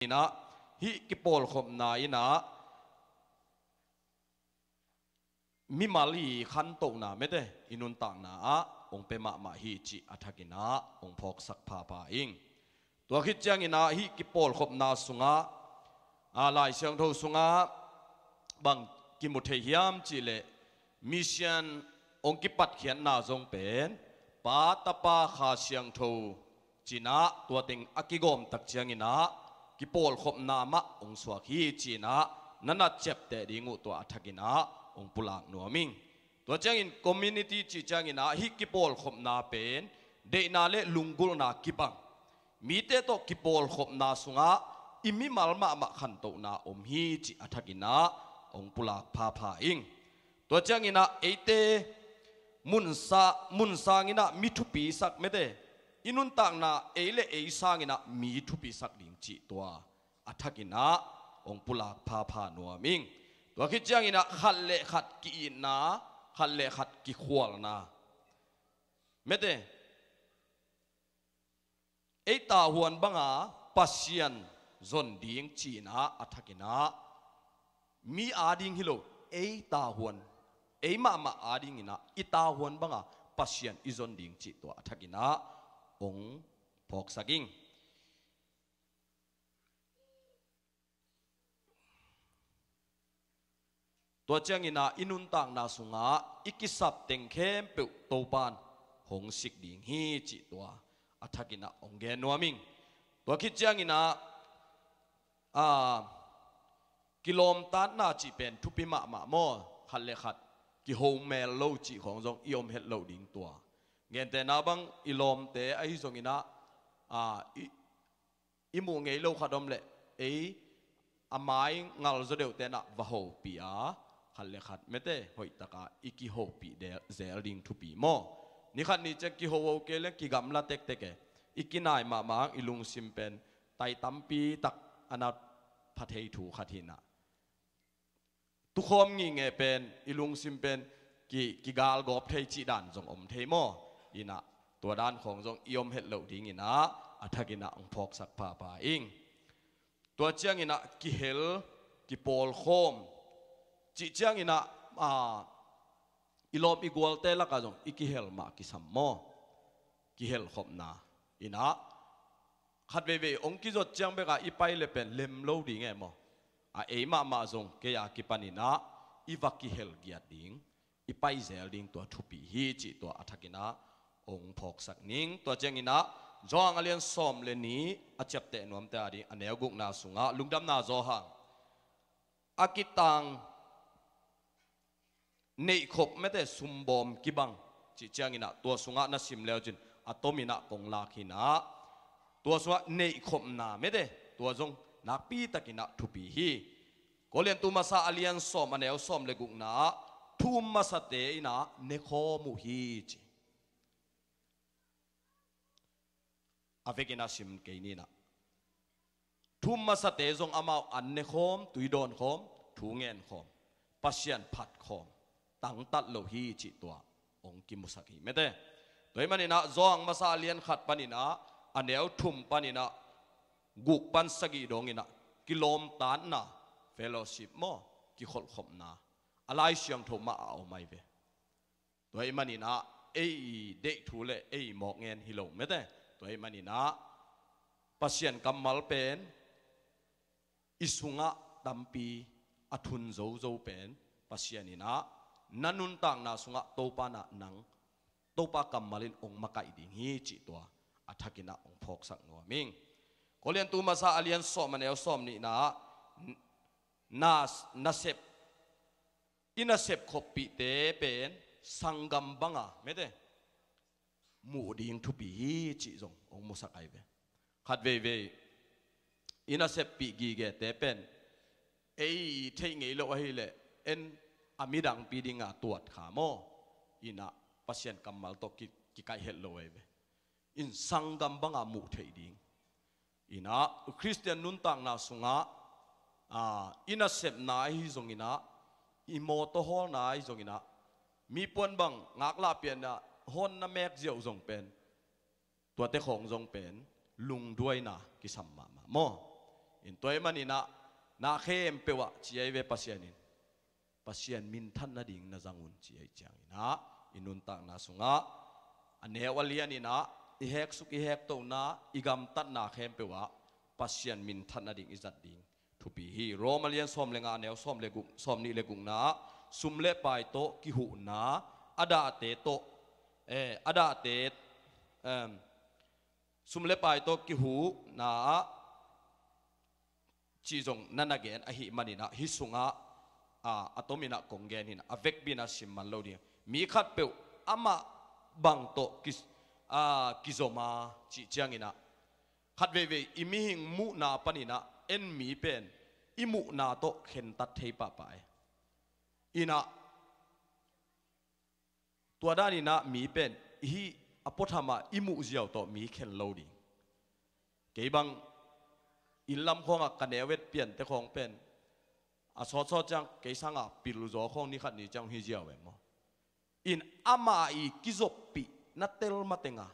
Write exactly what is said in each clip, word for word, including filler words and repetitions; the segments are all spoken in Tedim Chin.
inah hih kipawlkhopna inah mimal i khantohna mete i nuntakna ah hong pia mahmah hi cih a thakinah hong phawksak phapha ing. Tua khit cianginah hih kipawlkhopna sungah, a, Lai Siangtho sungah bang kimu thei hiam cihleh, mission hong kipatkhiatna zong pen Pa, Tapa, Kha Siangtho cinah tua teng a kigawm tak cianginah kipawlkhopna mah hong suak hi cinah na na ciapteh ding uh tua a thakinah hong pulak nuam ing. Tua ciangin community cih cianginah hih kipawlkhopna pen deihna le lunggulhna kibang, mite tawh kipawlkhopna sungah i mimal mahmah khantohna om hi cih a thakinah hong pulak phapha ing. Tua cianginah eite munsa, mun sanginah mi thupisak mete i nuntakna ei le ei sanginah mi thupisak ding cih tua a thakinah hong pulak phapha nuam ing. Tua khit cianginah khat le khat ki-itna, khat le khat kikhualna mete ei tahuan banga Pasian zon ding cinah a thakinah mi ading hi lo, ei tahuan, ei mahmah adinginah i tahuan banga Pasian i zon ding cih tua a thakinah hong phawksak ing. Tua cianginah i nuntakna sungah i kisap teng khempeuh Topan hong sik ding hi cih tua a thakinah hong gen nuam ing. Tua khit cianginah, a, kilawmtatna cih pen thupi mahmah maw? Khat le khat kihomel lo cih khawng zong i om het lo ding tua. Gentehna bang i lawmte ahi zonginah, a, i, i muh ngei lo khat om leh ei a mai ngal zaw deuh tenah va hopih a, khat le khat mete hoihtaka i kihopih zel ding thupi maw? Ni khat ni ciang kiho ho kei leng kigamla tektek e. I kinai mahmah ang i lungsim pen tai tampi tak a na pha thei thu khat hinah tukhawm ngingeh pen i lungsim pen ki, kigalgawp thei cih dan zong om thei maw? Inah tua dan khawng zong i om het loh dinginah a thakinah hong phawksak phapha ing. Tua cianginah kihel, kipawlkhawm cih cianginah, a, i lawm i gualte lakah zong i kihel mah kisam maw? Kihelkhopna inah khat veivei hong kizot ciang bekah i pai le pen lem lo ding e maw? A, ei mahmah zong kei a kipaninah i va kihel giat ding, i pai zel ding tua thupi hi cih tua a thakinah hong phawksak ning. Tua cianginah Johan a lian sawm le nih a ciapteh nuamte a ding a neu gukna sungah Lungdamna Johan a kitang neihkhop mete sumbawm kibang cih cianginah tua sungah na sim leucin a tominah kong lak hinah tua sungah neihkhopna mete tua zong nakpitakinah thupi hi. Korintu masa a lian sawm a neu sawm le gukna ah thu um masate inah nekhawm uh hi ci. A vekin a sim kei ninah thu um masate zong amau an nekhawm, tui dawnkhawm, thu ngenkhawm, Pasian phatkhawm, tangtat lo hi cih tua hong kimusak hi mete. Tua hih maninah Johan masa a lian khat paninah a neu thum paninah guk pan sagih donginah kilawmtatna, fellowship maw, kikholhkhopna a Lai Siangtho mah a om ahi ve. Tua hih maninah ei deih thu le ei mawk ngen hi lo mete. Tua hih maninah Pasian kammal pen i sungah tampi a thun zozo pen Pasian inah na nuntakna sungah Topa nah nang Topa kammal in hong makaih ding hi cih tua a thakinah hong phawksak nuam ing. Korintu masa a lian sawm a neu sawm nihna ah na, nasep i nasep khoppihte pen sanggam banga mete muh ding thupi hi cih zong hong musak ahi ve. Khat veivei i naseppih gigete pen ei theih ngei lo ahileh en a midangpi dinga tuat kha maw? Inah Pasian kammal tawh ki, kikaih het lo ahi ve. In sanggam banga muh theih ding. Inah Khristian nuntakna sungah, a, i nasepna ahi zonginah, i mawtaw hawlna ahi zonginah, mi puan bang ngaklahpianna hawn na mek ziau zong pen tuate khawng zong pen lungduaina kisam mahmah maw? In tua ahih manin ah, na khempeuh ah ci ahi ve Pasian in, Pasian minthan nading na zang un ci ahih ciangin ah, i nuntakna sungah a neu a lian in ah, i heksuk i hektohna, i gamtatna khempeuh ah Pasian minthan nading i zat ding thupi hi. Rom a lian sawm le nga, a neu sawm le guk, sawm nih le gukna ah, sum le pai tawh kihuhna, a dahte tawh, eh, a dahte, em, sum le pai tawh kihuhna ah cih zong na na gen ahih manin ah, hih sungah, a, a tomin ah kong gen hi in ah, a vekpi in ah sim man lo ding. Mi khatpeuh amah bang tawh ki, a, kizom a cih ciangin ah, khat veivei i mihing muhna panin ah, en mi pen i muhna tawh khentat thei pahpah e. In ah, tua danin ah mi pen i hih a puatham ah i muh ziau tawh mi khen lo ding. Kei bang inn lam khawngah ka neu et piante khawng pen, a sawtsawt ciang kei sangah pil zaw khawng ni khat ni ciang hi ziau e maw. In amah i kizoppih na tel mateng a,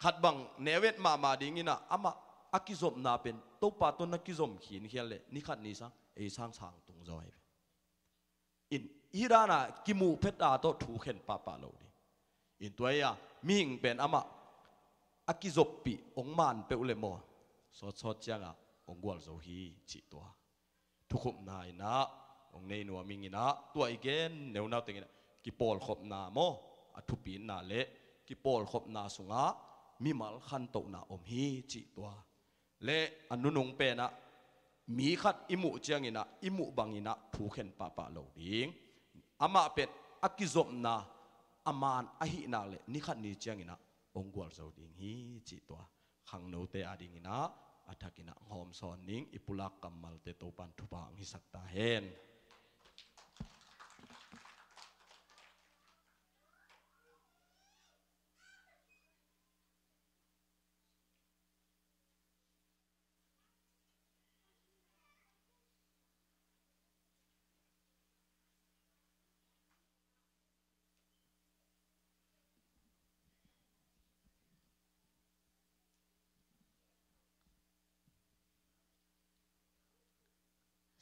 khat bang neu et mahmah dingin ah, amah a kizopna pen Topa tawh na kizom khinkhian leh ni khat ni sang ei sang sang tung zaw hi ve. In hih dan a kimuh phet a tawh thu khen pahpah lo ding. In tua hi a, mihing pen amah a kizoppih hong man peuh le maw, sawtsawt ciangah hong gualzo hi cih tua thukhupna in ah hong nei nuam ing in ah, tua i gen neunau teng in ah kipawlkhopna maw, a thupina le kipawlkhopna sungah mimal khantohna om hi cih tua. Le a nunung pen ah, mi khat i muh ciangin ah, i muh bangin ah thu khen pahpah lo ding. Amah pen a kizopna a man ahih nak leh ni khat ni ciangin ah hong gualzo ding hi cih tua khangnote adingin ah a thakin ah hong hawmsawn ning. I pulak kammalte Topan thupha hong hisak ta hen.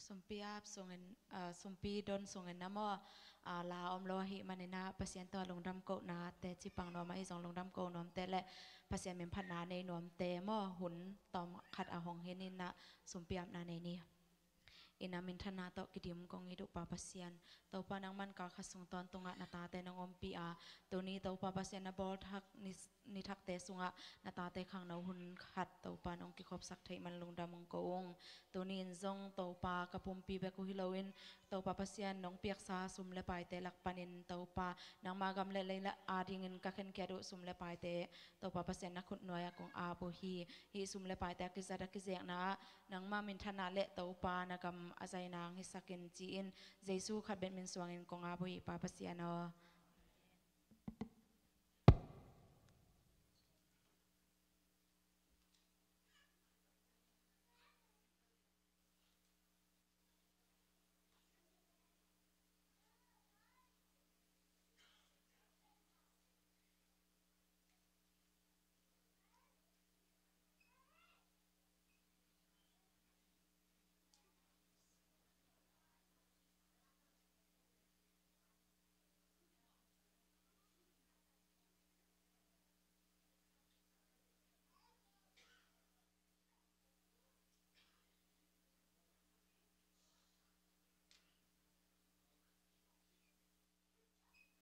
Sumpi ap sungin, ah, sumpi don sungin na maw, ah, la om lo ahih manin ah, Pasian tawh lungdam kohna teci pang nuam, ahi zong lungdam koh nuamte le Pasian min phatna nei nuamte maw, hun tawm khat a hong hi in ah, sumpi apna nei ni. In ah minthanna tawh kidim kong it uh Pa Pasian, Topa nangman kal khat sung tawntungah na tate nong ompih a, tuni Topa Pasian na bawl thak ni, ni thakte sungah na tate khangno hun khat Topa nong kikhopsak theih man lungdam hong ko ung. Tuni in zong Topa ka pumpi bek uh hi loin, Topa Pasian nong piaksa sum le paite lak panin Topa nangma gam le lei la adingin ka khenkhiat uh sum le paite Topa Pasian na khut nuai-ah kong ap uh hi. Hih sum le paite a kizat a kizekna ah nangma minthanna le Topa na gam a zaina hong hisak in ci-in Jesu khat bek min suangin kong ap uh hi Pa Pasian aw.